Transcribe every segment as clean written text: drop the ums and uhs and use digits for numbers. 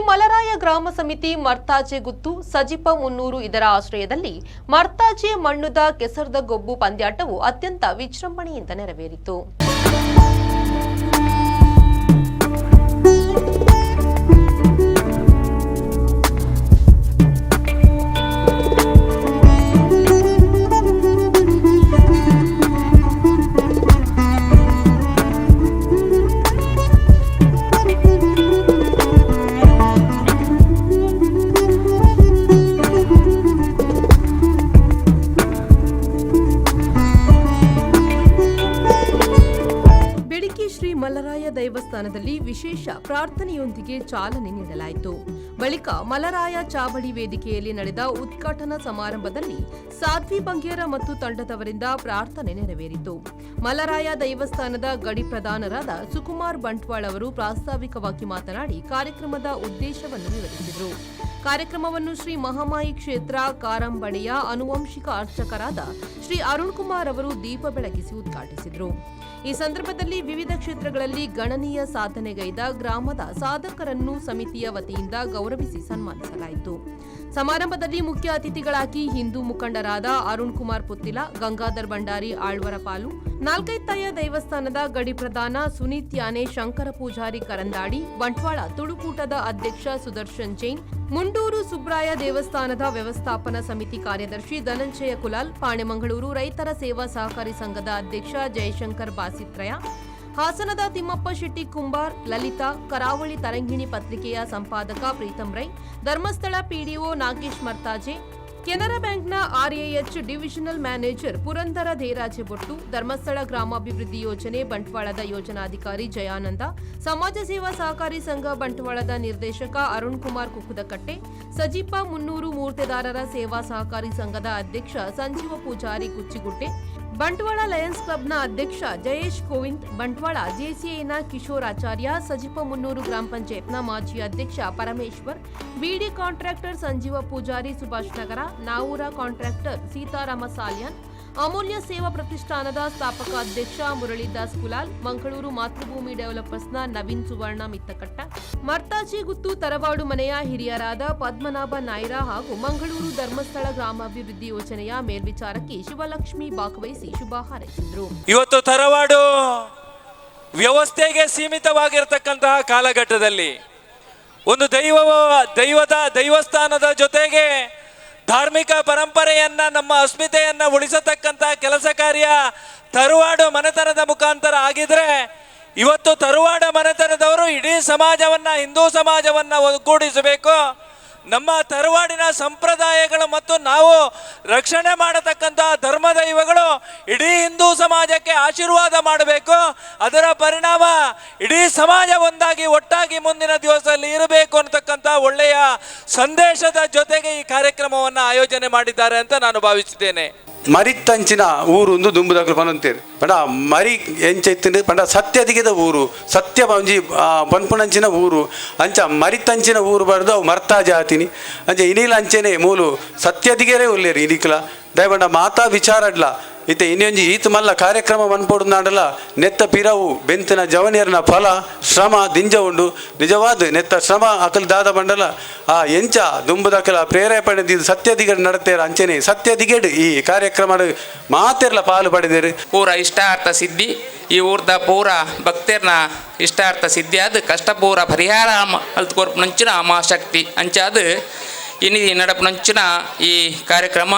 ಮಲರಾಯ ಗ್ರಾಮ ಸಮಿತಿ ಮರ್ತಾಜೆ ಗುತ್ತು ಸಜಿಪ 300 ಇದರ ಆಶ್ರಯದಲ್ಲಿ ಮರ್ತಾಜೆ ಮಣ್ಣುದ ಕೆಸರ್ದ ಗೊಬ್ಬು ಪಂದ್ಯಾಟವು ಅತ್ಯಂತ ವಿಜೃಂಭಣೆಯಿಂದ ನೆರವೇರಿತು. ಬೆಳಿಗ್ಗೆ ಶ್ರೀ ಮಲರಾಯ ದೇವಸ್ಥಾನದಲ್ಲಿ ವಿಶೇಷ ಪ್ರಾರ್ಥನೆಯೊಂದಿಗೆ ಚಾಲನೆ ನೀಡಲಾಯಿತು. ಬಳಿಕ ಮಲರಾಯ ಚಾವಡಿ ವೇದಿಕೆಯಲ್ಲಿ ನಡೆದ ಉದ್ಘಾಟನಾ ಸಮಾರಂಭದಲ್ಲಿ ಸಾಧ್ವಿ ಬಂಗೇರ ಮತ್ತು ತಂಡದವರಿಂದ ಪ್ರಾರ್ಥನೆ ನೆರವೇರಿತು. ಮಲರಾಯ ದೇವಸ್ಥಾನದ ಗಡಿ ಪ್ರಧಾನರಾದ ಸುಕುಮಾರ್ ಬಂಟ್ವಾಳ್ ಅವರು ಪ್ರಾಸ್ತಾವಿಕವಾಗಿ ಮಾತನಾಡಿ ಕಾರ್ಯಕ್ರಮದ ಉದ್ದೇಶವನ್ನು ವಿವರಿಸಿದರು. ಕಾರ್ಯಕ್ರಮವನ್ನು ಶ್ರೀ ಮಹಾಮಾಯಿ ಕ್ಷೇತ್ರ ಕಾರಂಬಣೆಯ ಆನುವಂಶಿಕ ಅರ್ಚಕರಾದ ಶ್ರೀ ಅರುಣ್ ಕುಮಾರ್ ಅವರು ದೀಪ ಬೆಳಗಿಸಿ ಉದ್ಘಾಟಿಸಿದರು. ಈ ಸಂದರ್ಭದಲ್ಲಿ ವಿವಿಧ ಕ್ಷೇತ್ರಗಳಲ್ಲಿ ಗಣನೀಯ ಸಾಧನೆಗೈದ ಗ್ರಾಮದ ಸಾಧಕರನ್ನು ಸಮಿತಿಯ ವತಿಯಿಂದ ಗೌರವಿಸಿ ಸನ್ಮಾನಿಸಲಾಯಿತು. ಸಮಾರಂಭದಲ್ಲಿ ಮುಖ್ಯ ಅತಿಥಿಗಳಾಗಿ ಹಿಂದೂ ಮುಖಂಡರಾದ ಅರುಣ್ ಕುಮಾರ್ ಪುತ್ತಿಲ, ಗಂಗಾಧರ್ ಭಂಡಾರಿ ಆಳ್ವರಪಾಲು, ನಾಲ್ಕೈತ್ತಾಯ ದೇವಸ್ಥಾನದ ಗಡಿ ಪ್ರಧಾನ ಸುನೀತ್ ಯಾನೆ, ಶಂಕರ ಪೂಜಾರಿ ಕರಂದಾಡಿ, ಬಂಟ್ವಾಳ ತುಳುಕೂಟದ ಅಧ್ಯಕ್ಷ ಸುದರ್ಶನ್ ಜೈನ್, ಮುಂಡೂರು ಸುಬ್ರಾಯ ದೇವಸ್ಥಾನದ ವ್ಯವಸ್ಥಾಪನಾ ಸಮಿತಿ ಕಾರ್ಯದರ್ಶಿ ಧನಂಜಯ ಕುಲಾಲ್, ಪಾಣೆಮಂಗಳೂರು ರೈತರ ಸೇವಾ ಸಹಕಾರಿ ಸಂಘದ ಅಧ್ಯಕ್ಷ ಜಯಶಂಕರ್ ಬಾಸಿತ್ರಯ, ಹಾಸನದ ತಿಮ್ಮಪ್ಪ ಶೆಟ್ಟಿ ಕುಂಬಾರ್, ಲಲಿತಾ, ಕರಾವಳಿ ತರಂಗಿಣಿ ಪತ್ರಿಕೆಯ ಸಂಪಾದಕ ಪ್ರೀತಂ ರೈ, ಧರ್ಮಸ್ಥಳ ಪಿಡಿಒ ನಾಗೇಶ್ ಮರ್ತಾಜೆ, ಕೆನರಾ ಬ್ಯಾಂಕ್ನ ಆರ್ಎಎಚ್ ಡಿವಿಷನಲ್ ಮ್ಯಾನೇಜರ್ ಪುರಂದರ ಧೇರಾಜೆಬೊಟ್ಟು, ಧರ್ಮಸ್ಥಳ ಗ್ರಾಮಾಭಿವೃದ್ಧಿ ಯೋಜನೆ ಬಂಟ್ವಾಳದ ಯೋಜನಾಧಿಕಾರಿ ಜಯಾನಂದ, ಸಮಾಜ ಸೇವಾ ಸಹಕಾರಿ ಸಂಘ ಬಂಟ್ವಾಳದ ನಿರ್ದೇಶಕ ಅರುಣ್ ಕುಮಾರ್ ಕುಕ್ಕುದಕಟ್ಟೆ, ಸಜಿಪ 300 ಮೂರ್ತೆದಾರರ ಸೇವಾ ಸಹಕಾರಿ ಸಂಘದ ಅಧ್ಯಕ್ಷ ಸಂಜೀವ ಪೂಜಾರಿ ಕುಚ್ಚಿಗುಡ್ಡೆ, ಬಂಟ್ವಾಳ ಲಯನ್ಸ್ ಕ್ಲಬ್ನ ಅಧ್ಯಕ್ಷ ಜಯೇಶ್ ಕೋವಿಂದ್, ಬಂಟ್ವಾಳ ಜೆಸಿಐನ ಕಿಶೋರ್ ಆಚಾರ್ಯ, ಸಜಿಪ 300 ಗ್ರಾಮ ಪಂಚಾಯತ್ನ ಮಾಜಿ ಅಧ್ಯಕ್ಷ ಪರಮೇಶ್ವರ್, ಬಿಡಿ ಕಾಂಟ್ರಾಕ್ಟರ್ ಸಂಜೀವ ಪೂಜಾರಿ ಸುಭಾಷ್ ನಗರ, ನಾವೂರ ಕಾಂಟ್ರಾಕ್ಟರ್ ಸೀತಾರಾಮ ಸಾಲ್ಯಾನ್, ಅಮೂಲ್ಯ ಸೇವಾ ಪ್ರತಿಷ್ಠಾನದ ಸ್ಥಾಪಕ ಅಧ್ಯಕ್ಷ ಮುರಳೀದಾಸ್ ಕುಲಾಲ್, ಮಂಗಳೂರು ಮಾತೃಭೂಮಿ ಡೆವಲಪರ್ಸ್ನ ನವೀನ್ ಸುವರ್ಣ ಮಿತ್ತಕಟ್ಟ, ಮರ್ತಾಜಿ ಗುತ್ತು ತರವಾಡು ಮನೆಯ ಹಿರಿಯರಾದ ಪದ್ಮನಾಭ ನಾಯ್ರ ಹಾಗೂ ಮಂಗಳೂರು ಧರ್ಮಸ್ಥಳ ಗ್ರಾಮಾಭಿವೃದ್ಧಿ ಯೋಜನೆಯ ಮೇಲ್ವಿಚಾರಕಿ ಶಿವಲಕ್ಷ್ಮಿ ಭಾಗವಹಿಸಿ ಶುಭ ಹಾರೈಸಿದರು. ಇವತ್ತು ತರವಾಡು ವ್ಯವಸ್ಥೆಗೆ ಸೀಮಿತವಾಗಿರ್ತಕ್ಕಂತಹ ಕಾಲಘಟ್ಟದಲ್ಲಿ ಒಂದು ದೈವದ ದೈವಸ್ಥಾನದ ಜೊತೆಗೆ ಧಾರ್ಮಿಕ ಪರಂಪರೆಯನ್ನ, ನಮ್ಮ ಅಸ್ಮಿತೆಯನ್ನ ಉಳಿಸತಕ್ಕಂತಹ ಕೆಲಸ ಕಾರ್ಯ ತರುವಾಡು ಮನೆತನದ ಮುಖಾಂತರ ಆಗಿದ್ರೆ, ಇವತ್ತು ತರುವಾಡ ಮನೆತನದವರು ಇಡೀ ಸಮಾಜವನ್ನ, ಹಿಂದೂ ಸಮಾಜವನ್ನ ಒಗ್ಗೂಡಿಸಬೇಕು. ನಮ್ಮ ತರುವಾಡಿನ ಸಂಪ್ರದಾಯಗಳು ಮತ್ತು ನಾವು ರಕ್ಷಣೆ ಮಾಡತಕ್ಕಂತಹ ಧರ್ಮದೈವಗಳು ಇಡೀ ಹಿಂದೂ ಸಮಾಜಕ್ಕೆ ಆಶೀರ್ವಾದ ಮಾಡಬೇಕು. ಅದರ ಪರಿಣಾಮ ಇಡೀ ಸಮಾಜ ಒಂದಾಗಿ, ಒಟ್ಟಾಗಿ ಮುಂದಿನ ದಿವಸದಲ್ಲಿ ಇರಬೇಕು ಅನ್ನತಕ್ಕಂಥ ಒಳ್ಳೆಯ ಸಂದೇಶದ ಜೊತೆಗೆ ಈ ಕಾರ್ಯಕ್ರಮವನ್ನು ಆಯೋಜನೆ ಮಾಡಿದ್ದಾರೆ ಅಂತ ನಾನು ಭಾವಿಸಿದ್ದೇನೆ. ಮರಿತ್ತಂಚಿನ ಊರು ಒಂದು ದುಂಬುದಕ್ಲು ಪನೊಂತೇರು ಪಂಡ ಮರಿ ಎಂಚ ಇತ್ತುಂಡು ಪಂಡ ಸತ್ಯದಿಗೆದ ಊರು, ಸತ್ಯ ಒಂಜಿ ಪನ್ಪುನಂಚಿನ ಊರು. ಅಂಚ ಮರಿತಂಚಿನ ಊರು ಬಡ್ದು ಅವು ಮರ್ತಾ ಜಾತಿನಿ. ಅಂಚ ಇನಿಲ ಅಂಚೆನೆ ಮೂಲು ಸತ್ಯದಿಗೆರೆ ಉಲ್ಲೇರು ಇನಿಕ್ಲ. ದಯಪಂಡ ಮಾತಾ ವಿಚಾರಡ್ಲ ಇತ್ತೆ ಇನ್ನೊಂಜಿ ಈತ್ ಮಲ್ಲ ಕಾರ್ಯಕ್ರಮ ಮನ್ಪೊಡುಂದಾಂಡಲ ನೆತ್ತ ಪಿರವು ಬೆಂತಿನ ಜವನಿಯರ್ನ ಫಲ ಶ್ರಮ ದಿಂಜ ಉಂಡು. ನಿಜವಾದ ನೆತ್ತ ಶ್ರಮ ಅಕಲ್ ದಾದ ಬಂಡಲ ಆ ಎಂಚ ದುಂಬುದಕಲ ಪ್ರೇರೇಪಣೆ ದೀದ್ ಸತ್ಯದಿಗಡ್ ನಡತೇರ. ಅಂಚೆನೆ ಸತ್ಯದಿಗೆಡ್ ಈ ಕಾರ್ಯಕ್ರಮ ಮಾತೆರ್ಲ ಪಾಲು ಪಡೆದೇರು. ಪೂರ ಇಷ್ಟಾರ್ಥ ಸಿದ್ಧಿ, ಈ ಊರ್ದ ಪೂರ ಭಕ್ತೆರ್ನ ಇಷ್ಟಾರ್ಥ ಸಿದ್ಧಿ ಆದ್ ಕಷ್ಟ ಪೂರ ಪರಿಹಾರ ಮಲ್ತ್ ಕೊರ್ಪುನಂಚಿನ ಮಹಾಶಕ್ತಿ. ಅಂಚಾದ್ ಇನಿ ನಡಪುನಂಚಿನ ಈ ಕಾರ್ಯಕ್ರಮ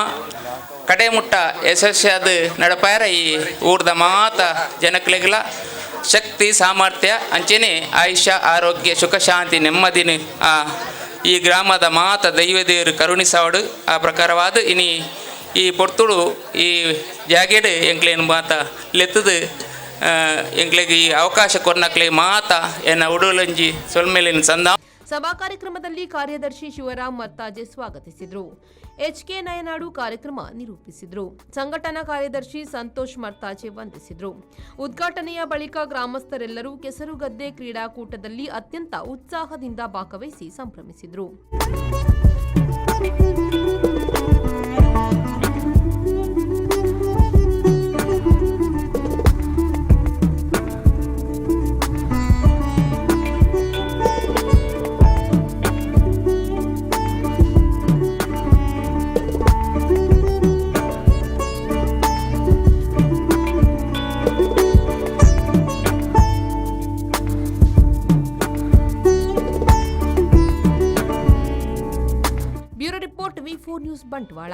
ಕಡೆ ಮುಟ್ಟ ಯಶಸ್ವಿಯಾದ ನಡಪಾಯರ ಈ ಊರ್ದ ಮಾತ ಜನಕ್ಲೆಗ್ಲ ಶಕ್ತಿ ಸಾಮರ್ಥ್ಯ, ಅಂಚೆನೆ ಆಯುಷ್ಯ ಆರೋಗ್ಯ ಸುಖ ಶಾಂತಿ ನೆಮ್ಮದಿನ ಆ ಈ ಗ್ರಾಮದ ಮಾತ ದೈವದೇವರು ಕರುಣಿಸಾವಡು. ಆ ಪ್ರಕಾರವಾದ ಇನಿ ಈ ಪೊರ್ತುಡು ಈ ಜಾಗೆಡ್ ಎಂಕ್ಲೇನ್ ಮಾತ ಲೆತ್ತದು ಎಂಕ್ಲೆಗ್ ಈ ಅವಕಾಶ ಕೊರ್ನಕ್ಲೆ ಮಾತ ಎನ್ನ ಉಡುಲಂಜಿ ಸೊಲ್ಮೆಲಿನ ಸಂದ. ಸಭಾ ಕಾರ್ಯಕ್ರಮದಲ್ಲಿ ಕಾರ್ಯದರ್ಶಿ ಶಿವರಾಮ್ ಮರ್ತಾಜೆ ಸ್ವಾಗತಿಸಿದರು. ಎಚ್ಕೆ ನಯನಾಡು ಕಾರ್ಯಕ್ರಮ ನಿರೂಪಿಸಿದರು. ಸಂಘಟನಾ ಕಾರ್ಯದರ್ಶಿ ಸಂತೋಷ್ ಮರ್ತಾಜೆ ವಂದಿಸಿದರು. ಉದ್ಘಾಟನೆಯ ಬಳಿಕ ಗ್ರಾಮಸ್ಥರೆಲ್ಲರೂ ಕೆಸರುಗದ್ದೆ ಕ್ರೀಡಾಕೂಟದಲ್ಲಿ ಅತ್ಯಂತ ಉತ್ಸಾಹದಿಂದ ಭಾಗವಹಿಸಿ ಸಂಭ್ರಮಿಸಿದರು. 4 ನ್ಯೂಸ್, ಬಂಟ್ವಾಳ.